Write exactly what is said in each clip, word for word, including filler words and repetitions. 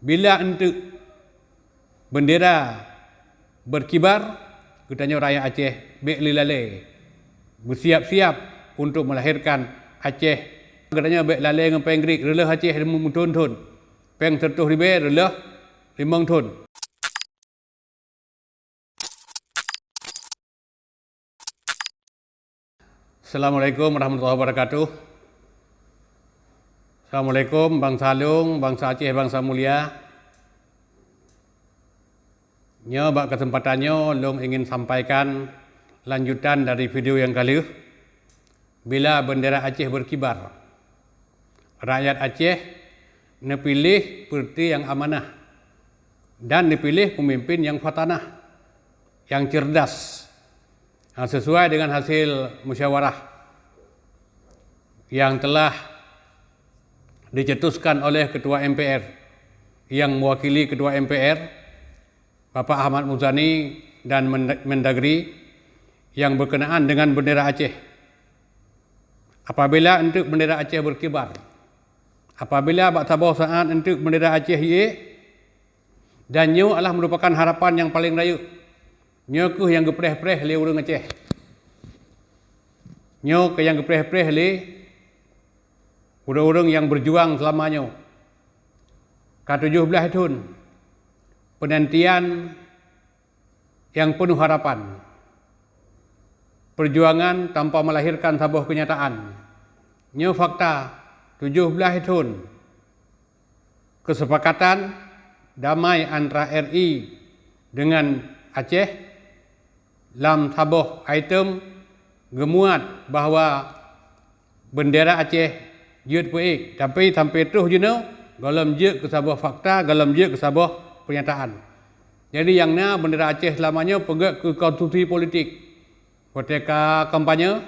Bila enteuk beundera beukibar, geutanyoe rakyat Aceh bék lé lalée, beusiab-siab untuk melahirkan Aceh. Geutanyoe bék lalée ngon péng Greek, reuloh Aceh meuthon-thon. Péng sireutoh ribée, reuloh limong thon. Assalamualaikum warahmatullahi wabarakatuh. Assalamualaikum bansa lôn, bansa Aceh, bansa mulia. Nyoe bak keuseumpatan nyoe lôn ingin sampaikan lanjutan dari video nyang ka lheueh, bila beundera Aceh beukibar. Rakyat Aceh neupiléh peureuté nyang amanah dan neupiléh peumimpin nyang fatanah, nyang cerdas, nyang sesuai dengan hasil musyawarah nyang telah dicetuskan oleh Ketua M P R, nyang mewakili Ketua M P R, Bapak Ahmad Muzani dan Mend-, Mendagri nyang berkenaan dengan bendera Aceh. Apabila enteuk bendera Aceh berkibar, apabila bak saboh saat enteuk bendera Aceh hiék, dan nyoe adalah merupakan harapan nyang paleng rayeuk, nyoe kheueh nyang geupreh-preh lé ureuëng Aceh. Nyoe kheueh nyang geupreh-preh lé ureuëng-ureuëng nyang berjuang selama nyoe. Ka tujoh blaih thon penantian nyang peunoh harapan, perjuangan tanpa melahirkan saboh kenyataan. Nyoe fakta, tujoh blaih thon keusepakatan damai antara R I dengan Aceh lam saboh item geumuat bahwa bendera Aceh jeuet peuék, tapi sampai troh jinoe gohlom jeuet keu saboh fakta, gohlom jeuet keu saboh pernyataan. Jadi nyang na bendera Aceh selama nyoe peugét keu konstruksi politik. Watée ka kampanye,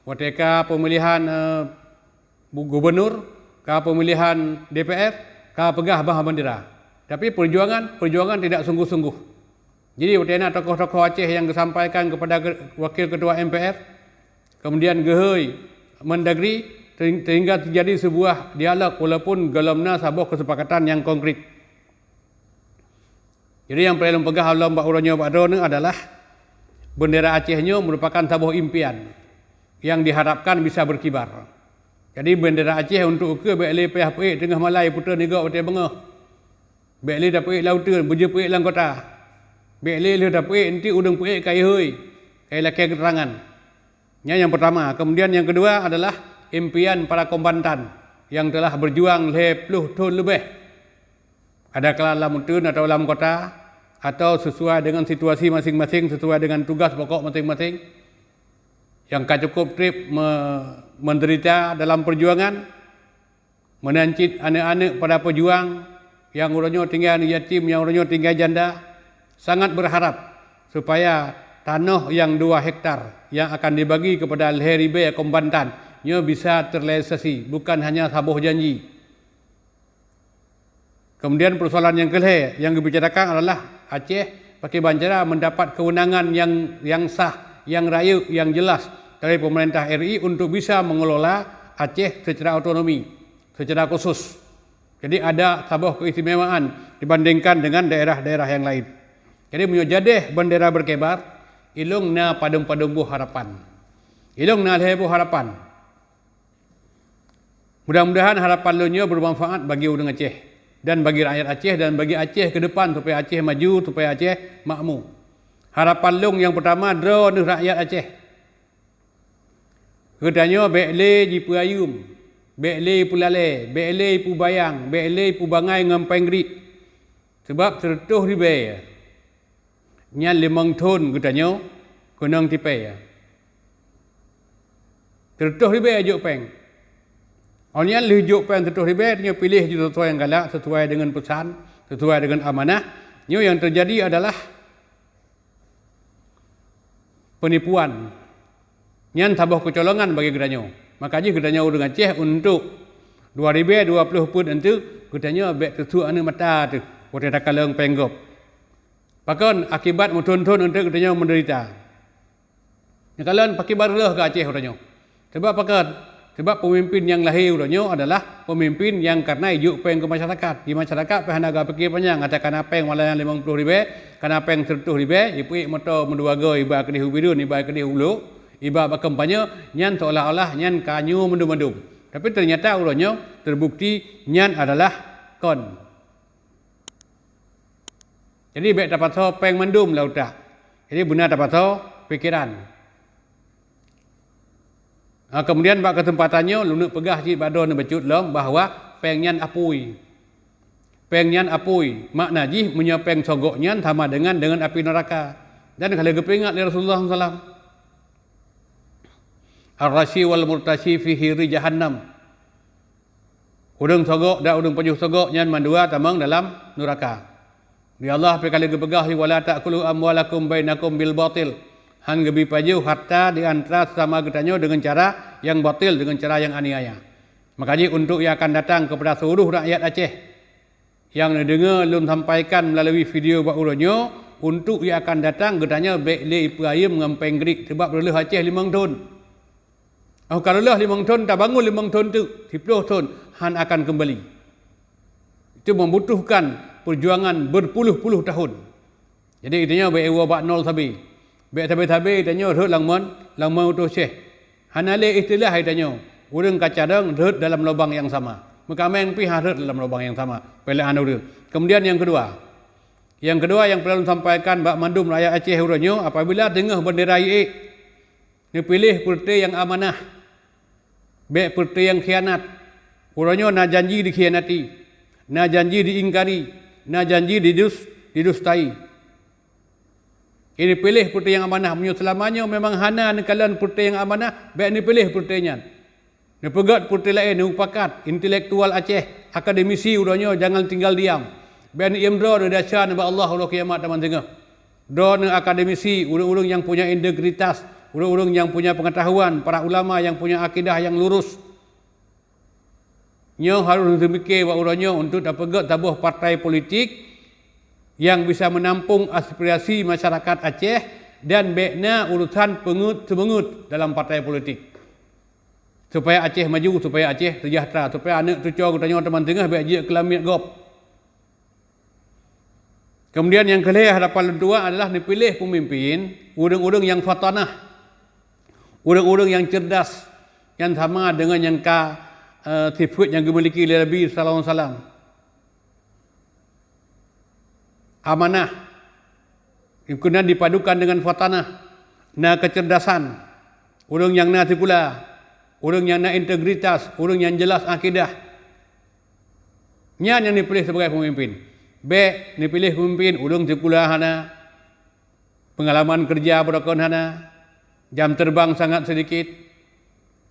watée ka pemilihan, eh, bu-, gubernur, ka pemilihan D P R, ka peugah bah bendera. Tapi perjuangan, perjuangan tidak sungguh-sungguh. Jadi watée na tokoh-tokoh Aceh nyang geusampaikan kepada ke-, wakil ketua M P R, kemudian geuhôi Mendagri, sehing-, sehingga terjadi sebuah dialog walaupun gohlom na saboh kesepakatan nyang konkret. Jadi nyang paleng lôn peugah lom bak uroe nyoe bak droeneuh adalah bendera Aceh nyoe merupakan saboh impian nyang diharapkan bisa berkibar. Jadi bendera Aceh untuk ukeue bék lé payah peuék teungoh malai putroe nigok watée beungoh. Bék lé tapeuék lam uteuen, beujeuet peuék lam kota. Bék lé lheueh tapeuék, enteuk ureuëng peuék ka ihôi, ka ilakée keuterangan. Nyan nyang pertama. Kemudian nyang kedua adalah impian para kombatan nyang telah berjuang lhée ploh thon leubeh. Adakala lam uteuen atau lam kota, atau sesuai dengan situasi masing-masing, sesuai dengan tugas pokok masing-masing, nyang ka cukup treb me-, menderita dalam perjuangan, meunan cit aneuëk-aneuëk para pejuang nyang uroe nyoe tinggai aneuëk yatim, nyang uroe nyoe tinggai janda, sangat berharap supaya tanoh nyang dua hektar nyang akan dibagi kepada lhée ribée kombatan nyoe bisa terrealisasi, bukan hanya saboh janji. Kemudian persoalan nyang keulhée nyang geubicarakan adalah Aceh pakriban cara mendapat kewenangan nyang, nyang sah, nyang rayeuk, nyang jelas dari pemerintah R I untuk bisa mengelola Aceh secara otonomi, secara khusus. Jadi ada saboh keistimewaan dibandingkan dengan daerah-daerah nyang laén. Jadi meunyoe jadeh bendera berkibar, ilong na padum-padum boh harapan. Ilong na lhée boh harapan. Mudah-mudahan harapan lôn nyoe bermanfaat bagi ureuëng Aceh dan bagi rakyat Aceh dan bagi Aceh ke depan supaya Aceh maju, supaya Aceh makmu. Harapan lôn nyang pertama droeneuh rakyat Aceh. Geutanyoe bék lé jipeuayeuem, bék lé peulalée, bék lé peubayang, bék lé peubangai ngon péng Greek. Sabab sireutoh ribée nyan limong thon geutanyoe keunong tipée. Sireutoh ribée jok péng. Awak nyan lheueh jok péng sireutoh ribée, tanyoe piléh ju sesuai nyang galak, sesuai dengan peusan, sesuai dengan amanah. Nyoe nyang teujadi adalah peunipuan. Nyan saboh keucolongan bagi geutanyoe. Maka jih geutanyoe ureuëng Aceh untuk dua ribée dua ploh peuet enteuk geutanyoe bék teusuk aneuëk mata teuh watée takalon péng gob. Pakon akibat meuthon-thon enteuk geutanyoe menderita. Neukalon pakiban reuloh keu Aceh uroe nyoe. Sabab pakon Sebab peumimpin nyang lahé uroe nyoe adalah peumimpin nyang kareuna ijok péng keu masyarakat. Di masyarakat pih hana geupiké panyang, ata kana péng malah nyang limong ploh ribèe, kana péng seureutôh ribèe, jipeuék moto meudua goe, iba keudéh u Bireuen, iba keudéh u Lhok, iba bak kampanye, nyan seolah-olah nyan ka nyoe mandum-mandum. Tapi teunyata uroe nyoe teubukti nyan adalah kon. Jadi, bèk tapasoe péng mandum lam utak. Jadi, beuna tapasoe pikeran. Ha, keumudian bak keuseumpatan nyoe, lôn neuk peugah cit bak droeneuh bacut lom bahwa péng nyan apui. Péng nyan apui, makna jih meunyoe péng sogok nyan sama dengan, dengan api neuraka. Dan ka lheueh geupeuingat lé Rasulullah sallallahu alaihi wasallam, "Ar-rashi wal murtashi fi hiri jahannam." Ureuëng sogok dan ureuëng pajoh sogok nyan mandua tamong dalam neuraka. Di Allah pih ka lheueh geupeugah, "Wala ta'kulu amwalakum bainakum bil batil." Hán geubi pajoh harta di antara sesama geutanyoe deungon cara nyang batil, deungon cara nyang aniaya. Maka jih, untuk nyang akan datang keupada seuluruh rakyat Aceh nyang neudeungoe lôn sampaikan meulalu video bak uroe nyoe, untuk nyang akan datang geutanyoe bèk lé ipeuayeuem ngon péng Greek, sabab reuloh Aceh limong thon. Óh ka reuloh limong thon, tabangun limong thon teuk, siploh thon, hán akan keumbali. Itu membutuhkan perjuangan berpuluh-puluh tahun. Jadi, geutanyoe bèk iwoe bak nol sabe. Bèk sabe-sabe geutanyoe rhot lam mon, lam mon utoh syeh. Hana lé istilah geutanyoe, ureuëng ka carông rhot dalam lubang nyang sama. Meukaméng pih harhot dalam lubang nyang sama. Peulehan ureuëng. Kemudian nyang keudua. Nyang keudua nyang peureulée lôn sampaikan bak mandum rakyat Aceh uroe nyoe, apabila teungoh beundera iék, neupiléh peureuté nyang amanah, bèk peureuté nyang khianat. Uroe nyoe na janji dikhianati, na janji diingkari, na janji didus-, didustai. Neupiléh peureuté nyang amanah. Meunyoe seulama nyoe memang hana neukalon peureuté nyang amanah, bèk neupiléh peureuté nyan. Neupeugét peureuté laén, neumupakat, intelektual Aceh, akademisi uroe nyoe jangan tinggal diam. Bèk neuiem droeneuh desya nibak Allah uroe kiamat teuma teungoh. Droeneuh akademisi, ureuëng-ureuëng nyang punya integritas, ureuëng-ureuëng nyang punya pengetahuan, para ulama nyang punya akidah nyang lurus. Nyoe harôh neuseumiké bak uroe nyoe untuk tapeugét saboh partai politik nyang bisa meunampông aspirasi masyarakat Aceh dan bèk na urusan peungeuet-seumeungeuet dalam partai politik. Supaya Aceh maju, supaya Aceh seujahteura, supaya aneuëk cucoe geutanyoe teuma teungoh bèk jeuet keu lamiet gob. Keumudian nyang keulhèe harapan lôn tuan adalah neupiléh peumimpén, ureuëng-ureuëng nyang fatanah, ureuëng-ureuëng nyang ceurdas, nyang sama deungon nyang ka, eh, sifeuet nyang geumiliki lé Nabi sallallahu alaihi wasallam. Amanah, keunan dipadukan deungon fatanah, na keuceurdasan, ureuëng nyang na sikula, ureuëng nyang na integritas, ureuëng nyang jeulaih akidah. Nyan nyang neupiléh sibagai peumimpén. Bèk neupiléh peumimpén ureuëng sikula hana, peungalaman keureuja barokon hana, jam teureubang sangat seudikit,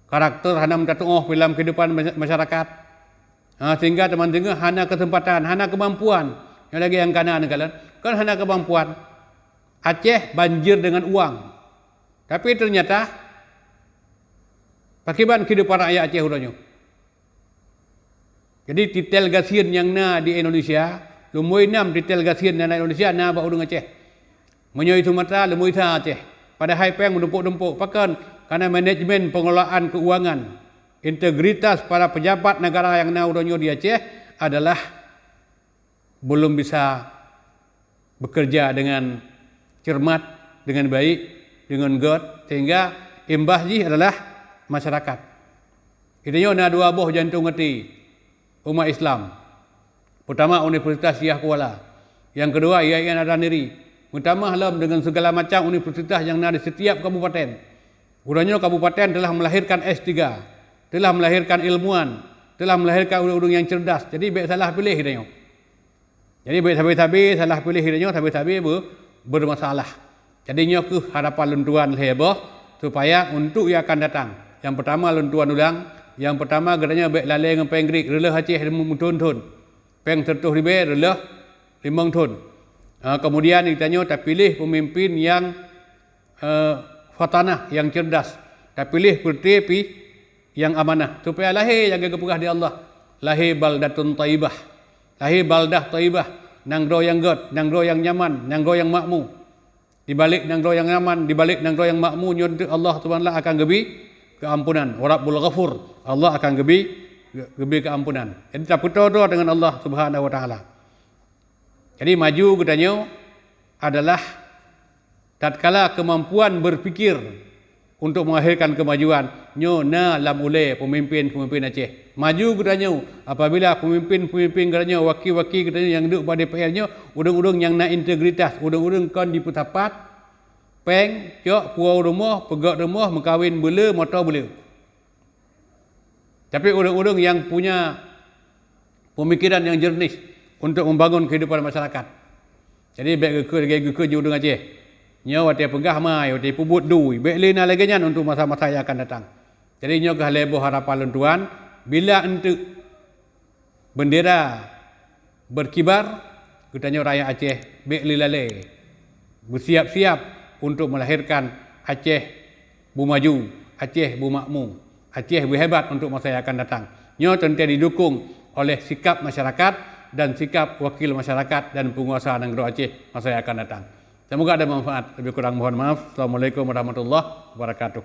karakter hana meutatuoh lam keuhidupan masy-, masyarakat. Ha, sehingga teuma teungoh hana keuseumpatan, hana keumampuan. Nyang lagèe nyang kana neukalon, kan hana keumampuan. Aceh banjir dengan uang. Tapi teunyata, pakriban keuhidupan rakyat Aceh uroe nyoe? Jadi, titel gasien nyang na di Indonesia, lumboi nam titel gasien nyang na di Indonesia na bak ureuëng Aceh. Meunyoe di Sumatra, lumboi sa Aceh. Padahai péng meutumpôk-tumpôk. Pakon? Karena manajemen pengelolaan keuangan, integritas para pejabat negara nyang na uroe nyoe di Aceh adalah belum bisa bekerja dengan cermat, dengan baik, dengan göt, sehingga imbas jih adalah masyarakat. Geutanyoe na dua boh jantong até umat Islam. Pertama, Universitas Syiah Kuala. Yang kedua, I A I N Ataniri. Meutamah lom dengan segala macam universitas yang na di setiap kabupaten. Uroe nyoe kabupaten telah melahirkan S tiga, telah melahirkan ilmuwan, telah melahirkan ureuëng-ureuëng yang cerdas. Jadi, bèk salah piléh geutanyoe. Jadi, bèk sabe-sabe salah piléh geutanyoe, sabe-sabe be-, bermasalah. Jadi, nyoe kheueh harapan lôn tuan lhèe boh, supaya untuk nyang akan datang. Nyang pertama lôn tuan ulang, nyang pertama geutanyoe bèk lalè ngon péng Greek, reuloh Aceh meuthon-thon. Péng seureutôh ribèe reuloh limong thon. Ha, kemudian geutanyoe tapiléh peumimpén nyang eh, fatanah, nyang cerdas. Tapiléh peureuté pih nyang amanah, supaya lahé nyang geupeugah di Allah, lahé baldatun thayyibah, lahé baldah thayyibah, nanggroe nyang göt, nanggroe nyang nyaman, nanggroe nyang makmu. Di balek nanggroe nyang nyaman, di balek nanggroe nyang makmu nyoe teuk Allah Subhanahu wa Taala akan geubi keuampunan. Wa Rabbul Ghafur, Allah akan geubi, geubi keuampunan. Jadi, tapeutoe-toe deungon Allah Subhanahu wa Taala. Jadi, maju geutanyoe adalah tatkala keumampuan beupikir untuk melahirkan keumajuan nyoe na lam ulée peumimpén-peumimpén Aceh. Maju geutanyoe apabila peumimpén-peumimpén geutanyoe, waki-waki geutanyoe nyang duek bak D P R nyoe, ureuëng-ureuëng nyang na integritas, ureuëng-ureuëng kon jipeusapat, péng, cok, puwoe rumoh, peugöt rumoh, meukawen beuleu, moto beuleu. Tapi ureuëng-ureuëng nyang punya pemikiran nyang jernih untuk membangun kehidupan masyarakat. Jadi, bék geukheun lagée geukheun ureuëng Aceh. Nyoe watée peugah mai, watée peubuet dui, bék lé na lagée nyan untuk masa-masa nyang akan datang. Jadi, nyoe keuh lhée boh harapan lôn tuan, bila enteuk bendera berkibar, geutanyoe rakyat Aceh bék lé lalée, beusiap-siap untuk melahirkan Aceh bumaju, Aceh bumakmu, Aceh buhebat untuk masa yang akan datang. Nyoe teuntée didukung oleh sikap masyarakat dan sikap wakil masyarakat dan penguasa nanggroe Aceh masa yang akan datang. Semoga ada manfaat. Lebih kurang mohon maaf. Assalamualaikum warahmatullahi wabarakatuh.